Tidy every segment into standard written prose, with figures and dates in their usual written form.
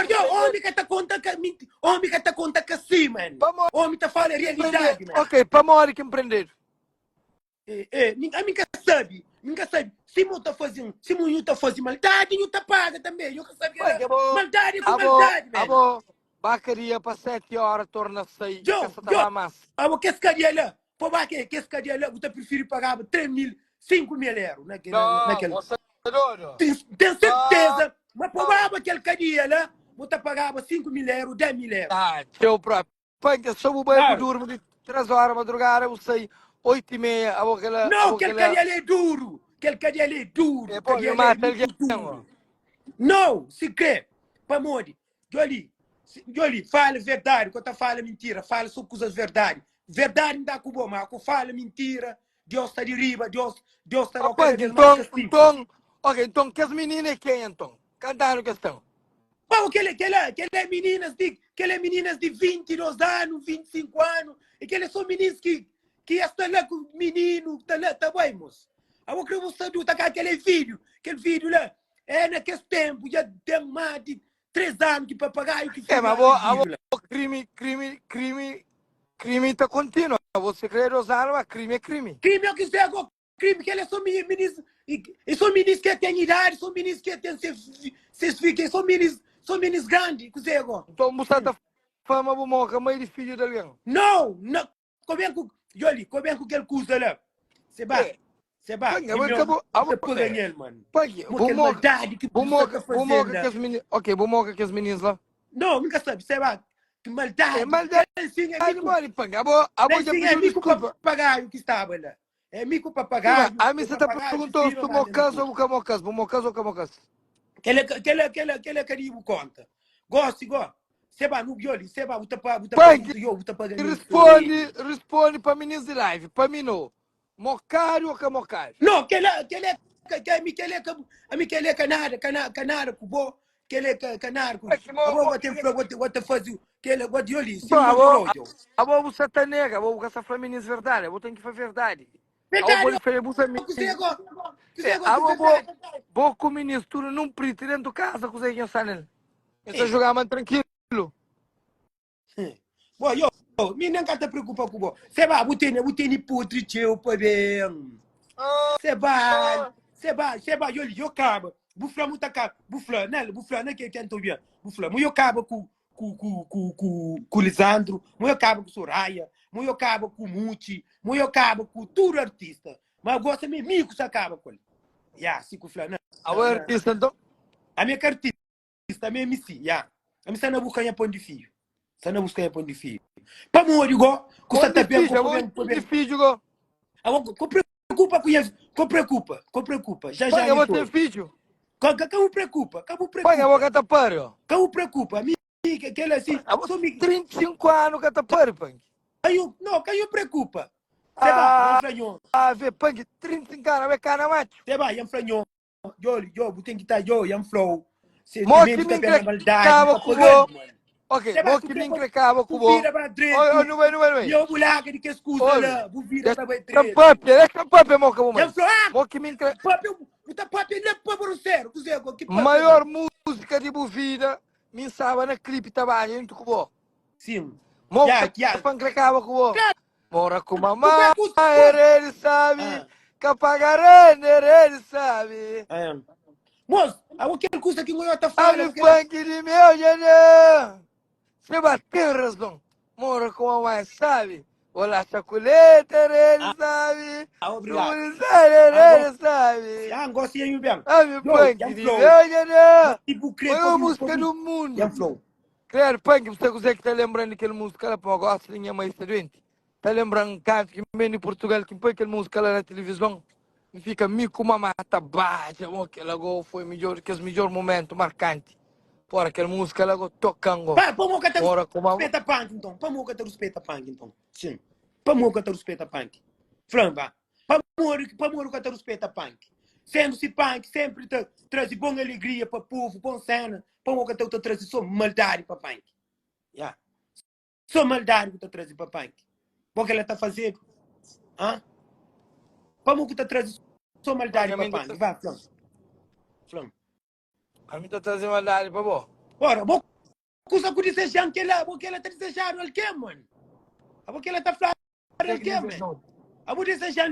Yo, Omi ka ta konta ka minti, omi ka ta konta ka si, man. Pamodi Omi ta fala realidadi, man. Ok, pamodi ki N prendedu? É, é, mi, ami ka sabi, mi ka sabi. Si mo ta fazi, si mo nhu ta fazi maldadi, nhu ta paga tambe. Nhu ka sabi Ué, que abo, maldadi ku abo, maldadi, man. abo, ba kadia pa 7 hora torna sai, Djo, ka sa ta djo, ba mas. abo kes kadia la, pa ba ke kes kadia la, bu ta prifiri pagaba 3 mil, 5 mil euro na, na, Não, naquele. você é doido. Ten, ten Não. certeza, ma pa baba kel kadia la, bu ta pagaba 5 mil euro, 10 mil euro. Ah, txeu próprio. Panka, só bu bai, bu Claro. durmi di 3 hora madrugada, bu sai 8 e meia, abo kela, Não, abo kel kela. kadia la é duro. Kel kadia la é duro. É, pô, Kadia me la é mata muito alguém, duro. Não, se crê. Pamodi, Joli, Joli, fala verdade, ko ta fala mentira, fala só coisas verdade. Verdade não dá com bom, mas ko fala mentira, Deus está de riba, Deus, Deus está Ó, cada Panka, vez mais então, castigo. então, ok, então kes menina é quem então? Cantando que estão. Pô, aquele, aquele, aquele meninas de, aquele meninas de 22 anos, 25 anos, aqueles são meninos que, que está lá com menino, tá lá, tá bem, moço. Eu quero você tá com aquele vídeo, aquele vídeo lá, é naquele tempo, já tem mais de 3 anos que papagaio que É, filma mas abo, aquele abo, vídeo lá. crime, crime, crime, crime tá contínuo. Você crê dos anos, mas crime é crime. Crime é o que você agora, crime que eles são meninos, e, e são meninos que têm idade, são meninos que têm seus, seus filhos, são meninos, são meninos grandes, que você agora. Então, você tá fama bu moca, mãe de filho de alguém. Não, não, como é que, Yoli, como é que aquele cusa lá? Você vai, É. você vai, Panka, abo, abo, abo, você pega nele, mano. Panka, Mo bu aquele moca, maldade que bu você moca, tá bu moca fazendo. kes meninos, ok, bu moca kes meninos lá. Não, nunca sabe, você vai, que maldade. É maldade, Assim, é mico, mano, panka, abo, abo já assim, é pediu mico desculpa. papagaio que estava lá. É mico papagaio. A mim o você tá papagaio que perguntou se firma tu lá dentro do mocas ou buca mocas, bu mocas ou ca mocas. Aquele, aquele, aquele, aquele caribo conta. Gosto, igual. Você vai no bioli, você vai, você paga, você Panka, paga, eu, você paga. responde, responde para meninos de live, para mim não. Mocário ou camocário? Não, aquele, aquele, que a mim aquele, a mim aquele canada, canada, canada, cubo, aquele canada, É que mo- agora vou ter, vou ter, vou ter fazer, aquele, vou de olho, se Pô, não abo, for, abo você tá nega, abo você fala meninos verdade, abo tem que falar verdade. Abo Verdade, pode falar você que você agora, que você É, agora, abo bo, bo com meninos tudo num preto dentro de casa, com você que nele. Você jogar mais tranquilo. Bom, yo, mim nem te preocupa com bo. Você vai, você tem, você tem podre teu pa bem. Você vai, você vai, você vai, yo, yo acaba. Bufla muito acaba, bufla, né? Bufla, né? Que que tô bem. Bufla, muito acaba com com com com com com Lisandro, muito acaba com Soraya, muito acaba com Muti, muito acaba com tudo artista. Mas gosta mesmo, mico se acaba com ele. Ya, se com fla, né? Abo é artista então? A minha artista também é MC, ya. A mim está na busca pão de fio. Está na busca pão de fio. Pa morrer igual, com Pão tá de bem, filho, com abo bem, com de bem. filho, go. Agora, com preocupa com com preocupa, com preocupa. Já já Panka, abo me tem filho. Com com preocupa, com Panka, abo preocupa. que tá pariu. Com preocupa. A mim que aquele assim, Abo só me 35 anos que tá pariu, Panka. aí não, que eu preocupa. Você vai, Ah, enfranhou. ah, vê, Panka, 35 anos, é cana macho. Você vai, enfranhou. Yo, yo, tem que estar yo, yan flow. Mo que Sentimento me tá pela maldade, encrecava tá com pagando, bo. mano. Ok, Você vai mo que sofrer me com encrecava com bu bo. vira para Oi, oi, direito. não vai, não vai, não vai. Yo bulaga de que escusa Oi, lá, bu vira para deixa direito. papi, deixa papi, mo que Yan mãe. flow, ah, Mo que me encre... papi, o papi lá para você, você, que papi. Maior música de bu vida, me sabe na clipe trabalha junto com bo. Sim. Mo Ya, que ya. encrecava com bo. Claro, Mora com tu mamãe, vai com ele sabe. Ah, Que pagarando, ele sabe. ah. Moço, aquele custa que o tá fala, Abre porque funk de meu neném. Você bateu razão. Mora com a mãe, sabe? Olá, chaculeta, ele Ah, sabe. ah, obrigado. Ele Ah, sabe. ah, gosto de bem. Abre Yo, funk yan de flow. meu neném. Tipo, crê, Maior pode, música pode. do Yan mundo. flow. Claro, punk, você consegue tá lembrando aquela música lá, pô, eu gosto de minha mãe está doente. Tá lembrando um canto que vem de Portugal, que põe aquela música lá na televisão. E fica mico uma mata baixa, bom, aquela gol foi melhor, que os melhores momentos marcante. Porra, aquela música lá go tocando. Pá, pô, que tá Ora, com uma respeita punk, então. Pá, que tá respeita punk, então. Sim. Pá, que tá respeita punk. Framba. Pá, pá, que tá respeita punk. Sendo-se punk, sempre tá, traz boa alegria para o povo, bom cena. Pá, que tá, tá traz só maldade para punk. Yeah. Só maldade que tá trazendo para punk. Bom que ela tá fazendo. Hã? Pá, que tá trazendo só maldade para punk. Vá, Flam. Flam. A mim tá trazendo maldade para bom. Ora, bo kusa ku disejan kela, bo kela ta disejadu algen, man. Abo kela ta fladu algen, man. Abo disejan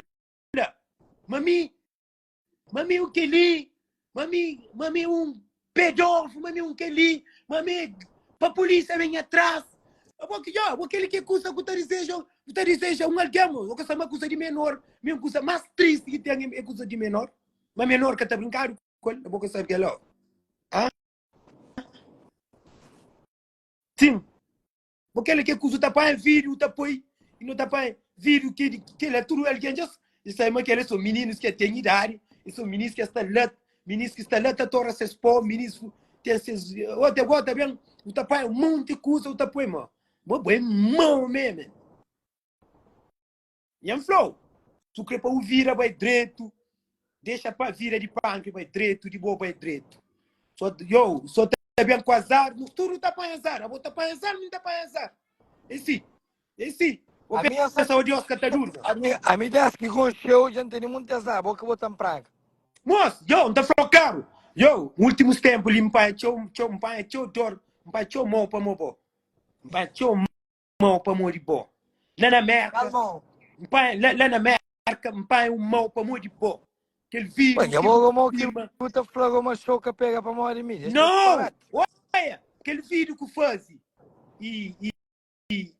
la. Ma mi, ma mi o keli, ma mi, ma mi un pedófilo, ma mi un keli, ma mi pa polícia vem atrás. Abo que yo, abo keli que kusa ku ta diseja, ku ta diseja un algen, man. O ka sa ma kusa di menor, mi un kusa mais triste que tem é kusa di menor. Ma menor ka ta brincadu ku el, abo ka sabe kela. Ah? Sim. Porque ele que kusa ta panha vídeo, ta põe, e não ta panha vídeo que que ele é tudo alguém já e sai mas que eles são meninos que têm idade, e são meninos que estão lá, meninos que estão lá tá torra seus pó, meninos tem seus, outra agora bem, o ta panha um monte de coisa, o ta põe, mano. Mas bem mão mesmo. Nha flau, su kre pa bu vida bai dretu, dexa pa vida di panki bai dretu, di bo bai dretu. So, yo, so ta ben ku azar, nu tudu ta panha azar, abo ta panha azar, mi ta panha azar. É si, é si. Bo Ami essa, pensa o Deus ka ta durma. ami, ami des ki konxeu dja N tene munti azar, bo ki bota-m praga. Mos, yo, N ta flau karu. Yo, últimus tempu li N panha txeu, txeu, N panha txeu dor, N panha txeu mau pamo bo. N panha txeu mau pamodi bo. Lá na Merka, Kalma. N panha, lá, lá na Merka, N panha un mau pamodi bo. Kel Ué, vídeo dja ki bo bu mo ki filma. bu ta fla go ma show ka pega pamodi mi? Dexa Não! disparati. Olha, kel vídeo ku fazi e, e, e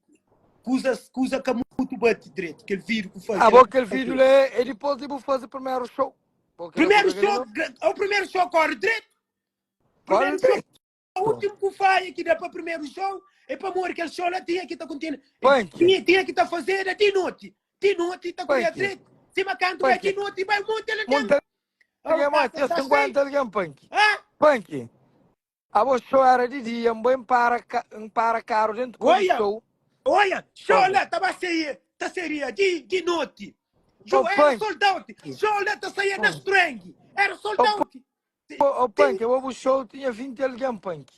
kuzas, kuza ka mutu bati dretu. Kel vídeo ku fazi, Ah, kel bo kel vídeo lá é, é dipôs di bu faze primeru show. Bo kel Primeiro kuza kel show, não? o primeiro show corre dretu. Corre Primeiro show dretu. O último ku faia ki da pa primeru show é pamodi kel show la tinha ki ta continua Punk. tinha, tinha ki ta fazeda di noti di noti ta corria Punk. dretu sima kantu bai Punk. di noti bai monti algen Monta algen Oh, mo, casa tinha sta 50 cheio algen punk. ah Punk. Abo show era di dia, N bai N para, N para karu dentu kol di olha show. olha show Obi. la ta ba ser ta seria di di noti Ô show era punk. sold out show la ta saía na strang era sold Ô out Ô Punk, eu o show tinha 20 alguém, Punk.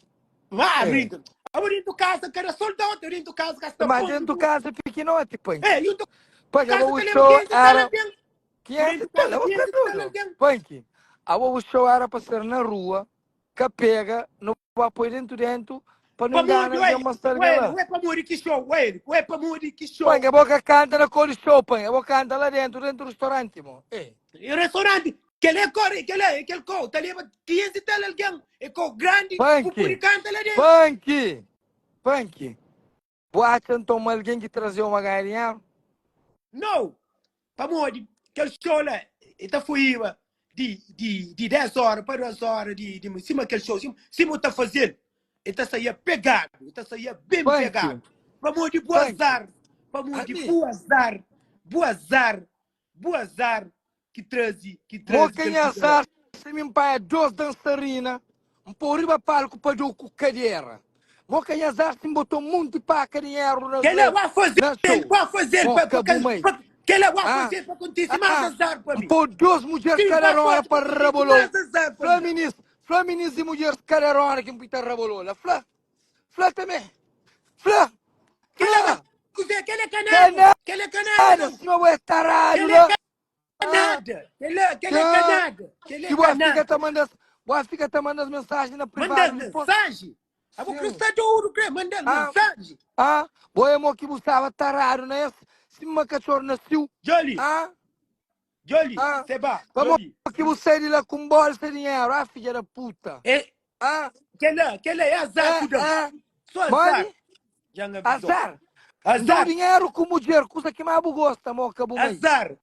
Ah, É. rinto. Eu rinto casa, que era sold out, eu rinto casa, que está Mas ponto dentro do- casa pequenote, Punk. É, e o Punk, casa o que leva show 500 e tal era alguém. 500 e Dentro tal, casa, eu 500 e tal tudo. alguém. Punk, o show era para ser na rua, que pega, no apoio dentro dentro, para não Pa enganar Muri, alguém, ué, mas estar ué, lá. ué, pa Muri que show, ué, ué, pa Muri que show. Punk, a boca canta na cor de show, Punk, a boca canta lá dentro, dentro do restaurante, mo. Ei. E restaurante, que ele é corre, que ele é, que ele co, tá leva 500 e tal alguém, é co grande, Punk. o Puri canta lá dentro. Punk, Punk, bu atxa nton ma algen ki traze-u ma ganha dinheru? Não, pamodi kel show la, e ta fuiba di, di, di 10 hora pa 2 hora di, di, sima kel show, sima, sima u ta fazel, e ta saía pegadu, e ta saía bem Punk. pegadu. Pamodi bu Punk. azar, pamodi Ami. bu azar, bu azar, bu azar ki traze ki Mo traze ka kel nha kuza la. azar si mi npanha dos dansarina N pô riba palku pa dou ku kadera Mo ka nha azar si N botou munti paka dinheru na Kela ba na fazel, show ba fazel Mo pa ka pa bu mai pa kela ba Ah, fazel pa kontise más ah, azar pa N mi. pô dos mudjer Sim, ba kaderona faze pa pa kontise rabolou más azar pa Fla mi. minis, fla minis di mudjeris kaderona ki N pui ta rabolou la Fla, fla tanbe, fla, Kela ba fla kuzê, kela é ka Ka nada, kela é ka nada nada, não. sima bu é taradu Kela é la ka Ah. nada, kela kela é ka Ah. nada, kela é Ki bu ka fika nada. ta manda bu fika ta manda mensagem na Manda privado depois. mensagem. Abo Sim. kre sta doido, kre manda Ah. mensagem. Ah, bo é mo ki bu staba tarado na es, sima cachorro nasceu. Joli, Ah, Joli, Ah. seba, pa mo Joli. ki bu sai di la com bolsa de dinheiro, ah filha da puta. É, Ah, kela, kela é azar ah, ku dam. ah, Só azar. modi? Já nga avisou. Azar. Dá Azar, dinheiro com mulher, coisa que mais bu gosta, mo ka bu mãe. azar,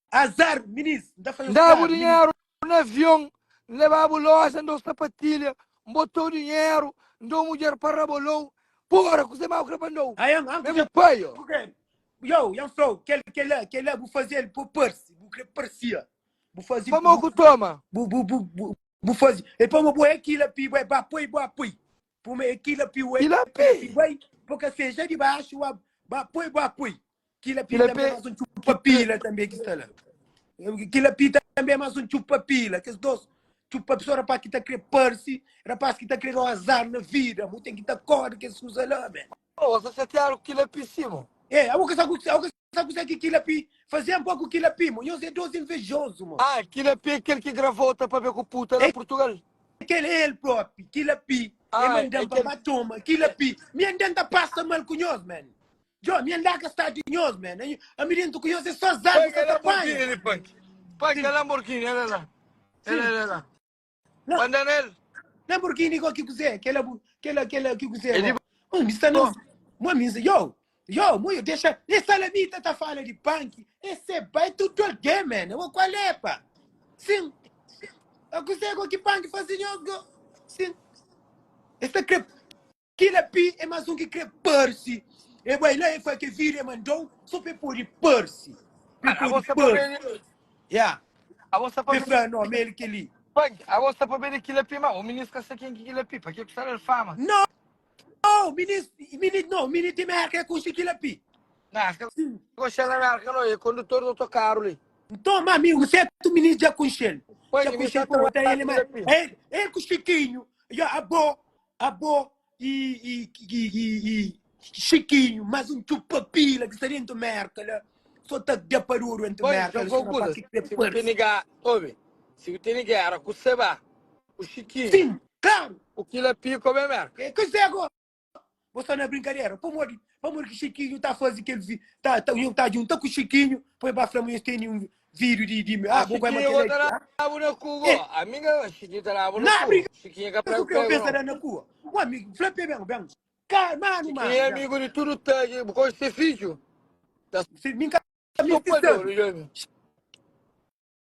azar, minis, da fa Dá bu dinheiro no avião, levava loja, andou sapatilha, botou dinheiro, andou mulher para rabolou. Porra, coisa mal que mandou. Aí, an, Mesmo pai, ó. Porque, yo, yan flow, kel, kel, kel, bu fazer por parse, bu kre parecia. Bu fazer, Pamó bu, ku toma. bu, bu, bu, bu, bu fazer. E pa bu é kila pi, bu é ba poi, bu apoi. Puma é kila pi, bu é Kila kila pi. pi, vai, porque seja de baixo, ba, ba poi, bu apoi. Kila pi Kila também é pi. mais um chupa pila também que está lá. Kila pi também é mais um chupa pila, que os dois chupa pessoa rapaz que tá querer parse, rapaz que tá querer o azar na vida, mu tem que tá corda que se usa lá, man. Pô, você chatearam kila pi sim, É, a boca sabe a boca sabe que kila pi, fazer um pouco kila pi, mo, nós é dois invejoso, mo. Ah, kila pi é aquele que gravou tá para ver com puta lá É em Portugal. kel el propi, kila pi, e Ah, é mandan pa kel. ba toma, kila pi. Mi andan ta pasa mal ku nhos, man. Djo, mi andá ka sta di nhos, man. Ami dentu ku nhos é só Põe zar bu kel sa ta panha, Lamborghini man. li, Punk. Põe Sim, kel Lamborghini, olha lá. sim. Olha, olha lá. Não, Manda nele. Lamborghini go ki kuzê? Kela bu, kela, kela ki kuzê É de go? Mano, mi sta na, bo. mano, mi yo, yo, mo deixa, esse salamita tá fala de punk, esse é pai tudo alguém, man. Eu qual é, pá? Sim. A kuzê go ki punk faz nhos go? Sim. Esse kre, kila pi é mais um que kre parse. É vai lá e faz que vira e mandou, só pe pode parse. Pe A pode bolsa pa parse. bem. Yeah. A bolsa pa Pe bem. fla nome ele que li. Punk, a bolsa pa bem aquilo pi, mas o ministro ka sa quem que aquilo pi, pa que que fama? Não! Não, menino, menino, não, menino de merca é com Chiquila Pi. Não, acho que gosta da marca, não, é condutor do autocarro ali. Então, mas amigo, certo menino já com ele. Põe Já que com me ele, está pô, até ele, mas trabalhando aqui. ele, ele com o Chiquinho, e a bo, a bo e, e, e, e, e Chiquinho, mais um chupapila que está dentro merca, lá. Só tá de paruro entre Põe, merca, jogou só não coisa. que Se você negar, ouve, se você negar, com o Seba, o Chiquinho, Sim, claro. o Quila Pico, bem merca. É, que é agora? Você não é brincadeira. Pô, amor, que Chiquinho tá fazendo que ele tá, tá, tá junto com o Chiquinho, põe para frente, tem um vídeo de, de ah, vou Chiquinho, vou dar na cu, É. Amiga, Chiquinho tá na Não, cu. brinca- Chiquinho é Eu pra penso na cua. O amigo, Felipe bem, bem. Cara, mano, mano. Chiquinho é amigo de tudo, tá, porque você filho. Tá Se me encanta, me sopa de ouro, Jônio.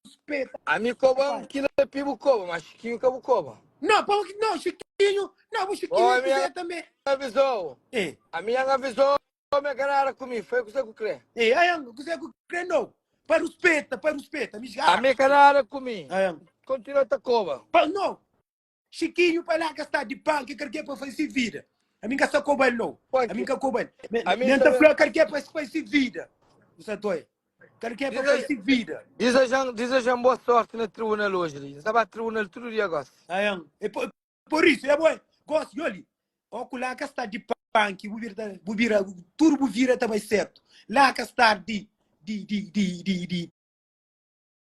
respeita. A mim cobra que não pibo cobra, mas Chiquinho que cobra. Não, pô, não, Chiquinho, não, o Chiquinho Ó, é minha- também. Avisou. É, A minha avisou, minha cara comigo, foi o que você crê. é, aí, você crê não. Para respeita, para respeita, me A minha cara comigo. Aí, Continua a cobra. Pa, não. Chiquinho para lá que está de pão, que quer para fazer vida. A minha casa cobra não. Pode. A minha cobra. A minha Nem tá também. falando que quer para fazer vida. Você toi. Quer para Diz aí. fazer vida. Desejando, desejando boa sorte no tribunal hoje. ali. Sabe a tribunal todo dia gosta. Aí, é por, por isso, é bom. Gosto, olha. O que lá que está de pão, que bubira, bubira, tudo bubira também certo. Lá que está de de de de de, de.